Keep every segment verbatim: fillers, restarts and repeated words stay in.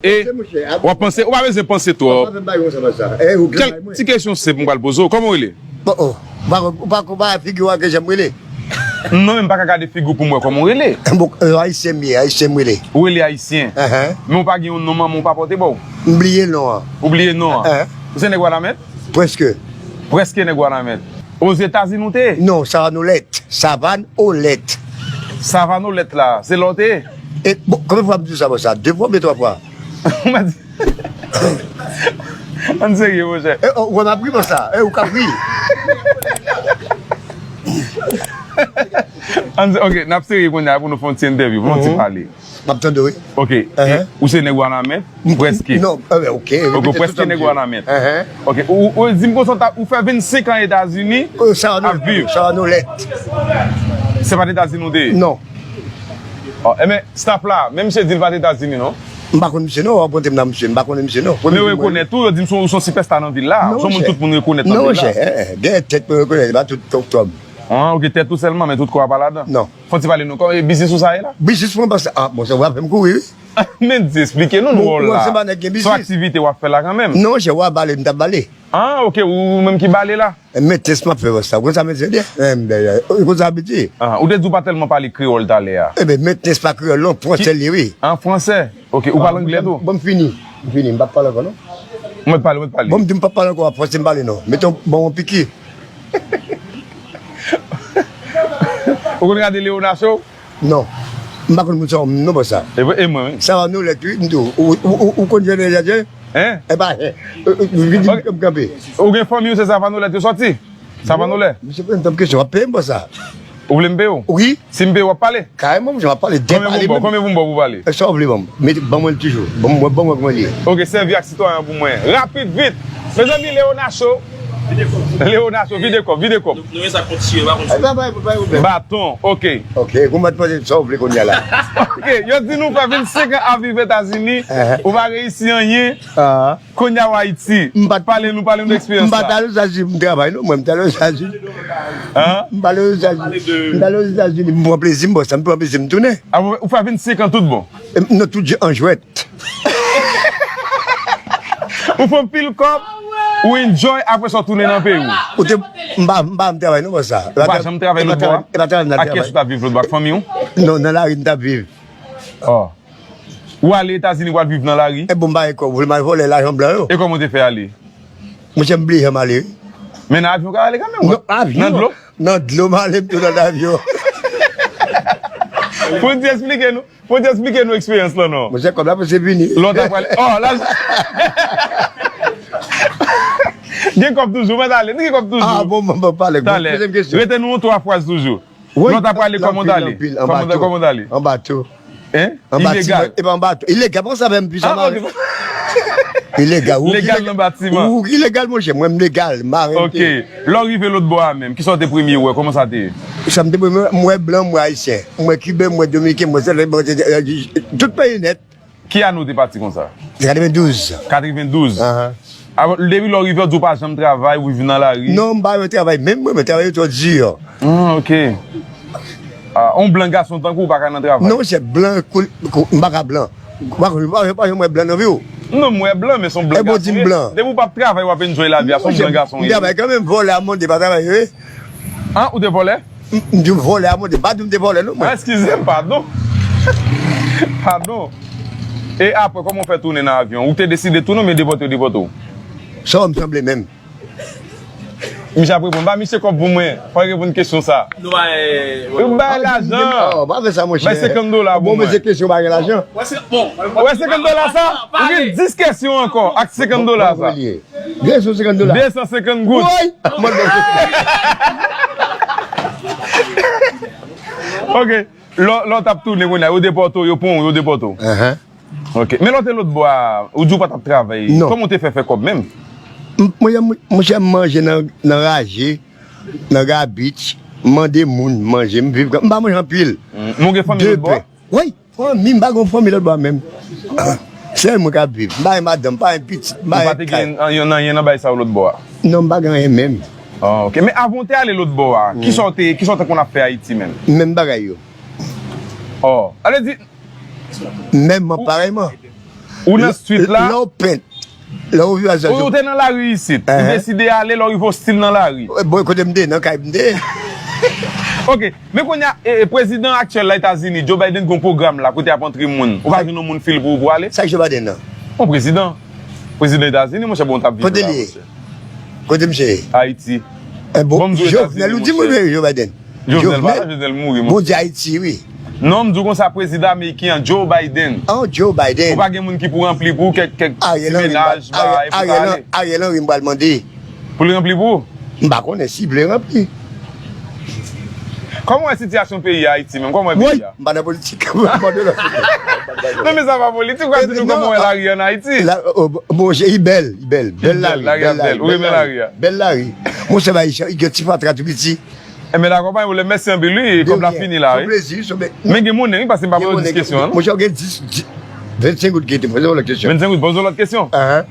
E w ap panse, ou pa bezwen panse twòp. Kèk ti kesyon senp m pral poze w. Kòman w rele? Ou pa, ou pa, ou pa figi w a ke jan m rele? Non, men m pa ka gade figi w pou m wè kòman w rele. Bon, Ayisyen m ye, Ayisyen m rele. Ou rele Ayisyen? Men w pa gen yon non manman w pa pote ba w? M bliye non an. Ou bliye non an? Ou se nèg Wanament? Prèske. Prèske nèg Wanament. Ozetazini w te ye? Non, Savanolèt. Savanolèt. Savanolèt la, se la w te ye? E, bon, konbyen fwa m di w sa konsa? De fwa oubyen twa fwa? Ann serye, monchè. E, ou wè m ap ri konsa. E, ou k ap ri. Ann se-, ok, n ap serye kounye a pou nou fè yon ti entèvyou, pou nou ti pale. M ap tande w, wi. Ok, e ou se nèg Wanament? Prèske. Non, e, ok. Ok, ou prèske nèg Wanament. Ok, ou, ou di m konsa, ou fè vennsenk an Etazini, ap viv. Savanolèt. Se pa t Etazini w te ye? Non. Oh, enben, staff la, men misye di l pa t Etazini, non? M pa konn misye, non, w ap montre m nan misye, m pa konnen misye, non. Men yo rekonèt ou, yo di m se yon, se yon sipèsta nan vil la, se yon moun tout moun rekonèt nan vil la. Non, monchè, gen tèt mwen rekonèt, se pa tout kò m. Ah, ok, tèt ou sèlman, men tout kò a pa ladan? Non. Fò w ti pale nou, kòman, e biznis ou sa ye la? Biznis mwen, paske, ah, monchè, w ap fè m kouri, wi. Men di, esplike nou, nou wè w la. Se yon aktivite w ap fè la kanmenm. Non, monchè, w ap bale, m t ap bale. Ah, ok, ou, ou menm ki bale la? E mentens m ap fè wè sa. Ou konn sa mentens ye? Ou konn sa abitye? Ah, ou te di w pa tèlman pale kreyòl talè a. Enben, mentens pa kreyòl, non, fransè l ye, wi. An fransè? Ok, ou pale anglè tou? Bon, m fini. M fini, m p ap pale ankò, non. Ou mèt pale, ou mèt pale. Bon, m di m p ap pale ankò, w ap fòse m pale, non. Mete yon, ban m yon piki. Ou konn gade Léona Show? Non. M pa konn moun sa, non, bon sa. E, e mwen, wi. Savanolèt, wi, m di w. Ou, ou, ou, ou konn jwenn Jadje? Hein? E pa, hein. Ou gen fanmi w se Savanolèt yo sòti? Savanolèt? Misye poze m tanp kesyon, w ap peye m pou sa. Ou vle m peye w? Wi. Si m peye w, w ap pale? Kareman, monchè, m ap pale, dèk pale menm. Konbyen pou m ba w pou pale? E sa w vle ban m? Ban mwen l toujou. Ban mwen, ban mwen kòman l ye. Ok, sèvi ak sitwayen pou mwen. Rapid, vit. Mezanmi, Léona Show. Léona Show, vide kòb, vide kòb. Nou, nou, sa kontinye, pa kontinye. Baton, ok. Ok, kòman t panse sa w vle kounye a la? Ok, yo di nou fè vennsenk an ap viv Etazini, ou pa reyisi anyen. Kounye a w Ayiti. Pale nou, pale nou de eksperyans la. M pa t al Ozetazini, m travay, non, mwen, m t al Ozetazini. M t al Ozetazini, m t al Ozetazini, m pran plezi m, bon, sa m pran plezi m tounen. Ah, ou fè vennsenk an tout bon? Non, tout an jwèt. Ou fè anpil kòb, ou enjoy, apre sa w tounen nan peyi w. Ou te, m pa, m pa janm travay non bò sa. Ou pa janm travay lòt bò a? E pa travay m t ap travay. Ak kiyès ou t ap viv lòt bò a? Ak fanmi w? Non, nan lari m t ap viv. Oh. Ou ale Etazini pou al viv nan lari? E bon, m pa gen kòb, ou vle m al vòlè lajan blan yo? E kòman w te fè ale? Monchè, m bliye jan m ale, wi. Men nan avyon w ka ale kanmenm, wi. Non, avyon. Nan dlo? Nan dlo m ale, m tou nan avyon. Fò w di, esplike nou. Fò w di, esplike nou eksperyans lan, non. Monchè, kòb la prèske fini. Lè w ta prale. Oh, la. Gen kòb toujou, mèt ale. Nou gen kòb toujou. Ah, bon, bon, bon, pale. Talè. Poze m kesyon. Rete nou yon twa fraz toujou. Lè w ta prale, kòman w t ale? Kòman w t ale? An bato. Hein? Ilegal. E pa an bato. Ilegal, pa sa fè m plis an maren. Ilegal. Legal nan batiman. Ou ilegal, monchè. Mwen, m legal. Maren. Ok. Lè w rive lòt bò a menm, kisa w te premye wè? Kòman sa te ye? Sa m te premye wè, m wè blan, m wè ayisyen. M wè kiben, m wè dominiken, m wè tout peyi nèt. Ki ane w te pati konsa? Katrevendouz. Katrevendouz. Ahan. Depi lè w rive, w di w pa janm travay, ou viv nan lari? Non, m pa janm travay. Menm mwen, mwen travay yo twò di. Ah, ok. Ah, yon blan gason tankou w pa ka nan travay? Non, monchè, blan, kou, kou, m pa ka blan. Ou pa konn, ou pa, ou pa janm wè blan nan vi w? Non, m wè blan, men se yon blan gason. Depi w p ap travay, w ap enjoy lavi a, se yon blan gason w ye. M travay kanmenm, vòlè a mande pa travay, wi. Ah, ou te vòlè? M, m di w vòlè a mande, m pa di w m te vòlè non, mwen. Ah, eskize m, padon. Padon. E apre, kòman w fè tounen nan avyon? Ou te deside tounen oubyen depòte yo depòte w? Sa w m sanble menm? Misye ap reponn. Ba misye kòb pou mwen. Fò l reponn kesyon sa. Nou bay, nou bay lajan. Oh, pa fè sa, monchè. Bay senkant dola pou mwen. Bon, men se kesyon pa gen lajan. Wè, se, bon, wè, senkant dola sa? Ou gen dis kesyon ankò ak senkant dola sa. Gen sou senkant dola. De san senkant goud. Woy! Ok. Lè, lè w t ap tounen kounye a, yo depòte w, yo pran w, yo depòte w. Ok. Men lè w te lòt bò a, ou di w pa t ap travay. Non. Kòman w te fè fè kòb menm? M, mwen, mwen, monchè, m manje nan, nan raje, nan gabich, m mande moun manje, m viv, m pa manje anpil. Men w gen fanmi lòt bò a? Wi. Fanmi, m pa gen fanmi lòt bò a menm. Sèl mwen k ap viv. M pa gen madanm, m pa gen pitit, m pa gen kay. Ou pa te gen anyen nan bagay sa yo lòt bò a? Non, m pa gen anyen menm. Ah, ok. Men avan w te ale lòt bò a, kisa w te, kisa w te konn ap fè Ayiti menm? Menm bagay yo. Oh, ale di. Menm parèyman. Ou nan street la? Lè w pent, lè w viv a Ou te nan lari isit. Ou deside ale, lè w rive w still nan lari. Bon, kote m te, nan kay m te. Ok. Men kounye a, e, e, prezidan aktyèl la Etazini, Joe Biden, gen yon pwogram la kote y ap antre moun. Ou pa jwenn yon moun fil pou ou pou ale? Sa k Joe Biden nan? Yon prezidan. Prezidan Etazini, monchè, bon, t ap viv Kote la, li ye? Monchè. Kote misye ye? Ayiti. Eh, bon, Bon, m di w Jovenel, Etazini, ou di mwen monchè. Joe Biden. Jovenel, pa Jovenel mouri, Bon, monchè. Di Ayiti, wi. Non, m di w konsa, prezidan ameriken an, Joe Biden. Oh, Joe Biden. Ou pa gen moun ki pou ranpli pou ou kèk, kèk ti Ariel Henry, menaj, Ariel, bagay, pou Ariel, ale. Ariel Henry m pral mande. Pou l ranpli pou ou? M pa konnen si l vle ranpli. Kòman w wè sitiyasyon peyi a Ayiti menm? Kòman w wè Woy, peyi a? M pa nan politik. M pa nan politik. Non, men sa pa politik, ou ka di nou Non, kòman w wè ah, lari an Ayiti? La, oh, bon, je, li bèl, li bèl. Bèl lari, Lari a bèl. Ou renmen lari a? Bèl lari. Monchè, ba, li gen ti fatra tou piti. Enben dakò, pa gen pwoblèm. Mèsi anpil, wi. Kòb la fini la, wi. Plezi, son bèl. Men gen monnen, wi, paske m pa poze ti kesyon an, non? Monchè, ou gen dis, dis, vennsenk goud ki te poze yon lòt kesyon. Vennsenk goud, poze yon lòt kesyon. Ahan.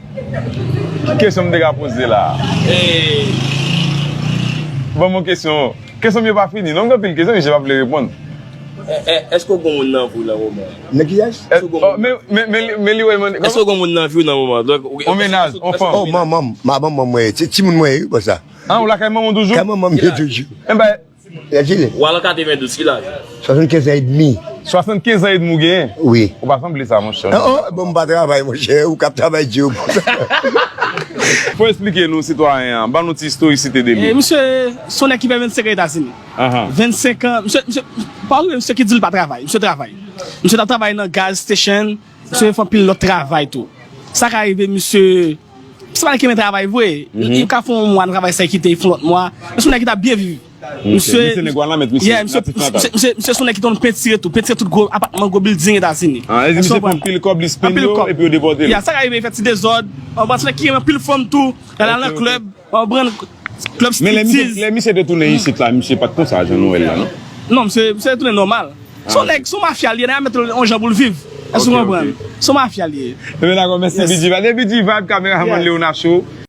Ki kesyon m te ka poze la? Ban m yon kesyon. Kesyon m yo pa fini, non? M gen anpil kesyon, misye pa vle reponn. Èske w gen moun nan vi w nan moman? Men kiyès? Eh, oh, men, men, men, men li wè, men, Èske w gen moun nan vi w nan moman? Donk, ou gen On menaj, on fanm. Oh, manman, manman, manman mwen, se timoun mwen, wi, bon sa. Ah, ou lakay manman w toujou? Kay manman m ye toujou. Enben, Lè ki lè? W al an katrevendouz, ki laj? Swasannkenz an edmi. Swasannkenz an edmi w genyen? Wi. Ou pa sanble sa, monchè. Oh, oh, bon, m pa travay, monchè, ou k ap travay di yo konsa. Fò eksplike nou, sitwayen an, ban nou ti istorikte de li. E, misye, se yon nèg ki fè vennsenk an Etazini. Ahan. Vennsenk an, misye, misye, pa okipe misye ki di l pa travay, misye travay. Misye t ap travay nan gas station, misye fè anpil lòt travay tou. Sa ka rive, misye, se pa nèg ki renmen travay vre. Li ka fè yon mwa nan travay sa, li kite, li fè yon lòt mwa. Men se yon nèg ki t ap byen viv. Misye, Misye nèg w al nan mèt misye, yeah, misye, natif natal. Misye, misye, misye se yon nèg ki te konn pentire tou, pentire tout gwo apatman, gwo bilding Etazini. Ah, e misye pran anpil kòb, li spend yo, epi yo depòte l. Yeah, sa ka rive, fè ti dezòd. Ou konprann, se nèg ki renmen anpil fanm tou. Lè l al nan klèb, ou konprann, klèb Men lè misye, striptease. Lè misye te tounen isit la, misye pa t konsa, jan nou wè l la, non? Non, misye, misye te tounen nòmal. Se yon nèg, se yon mafya li ye, nèg la mete l yon jan pou l viv. Èske ou konprann? Se yon mafya li ye. Enben dakò, mèsi B G Vibe. E B G Vibe, kameraman Leona Show.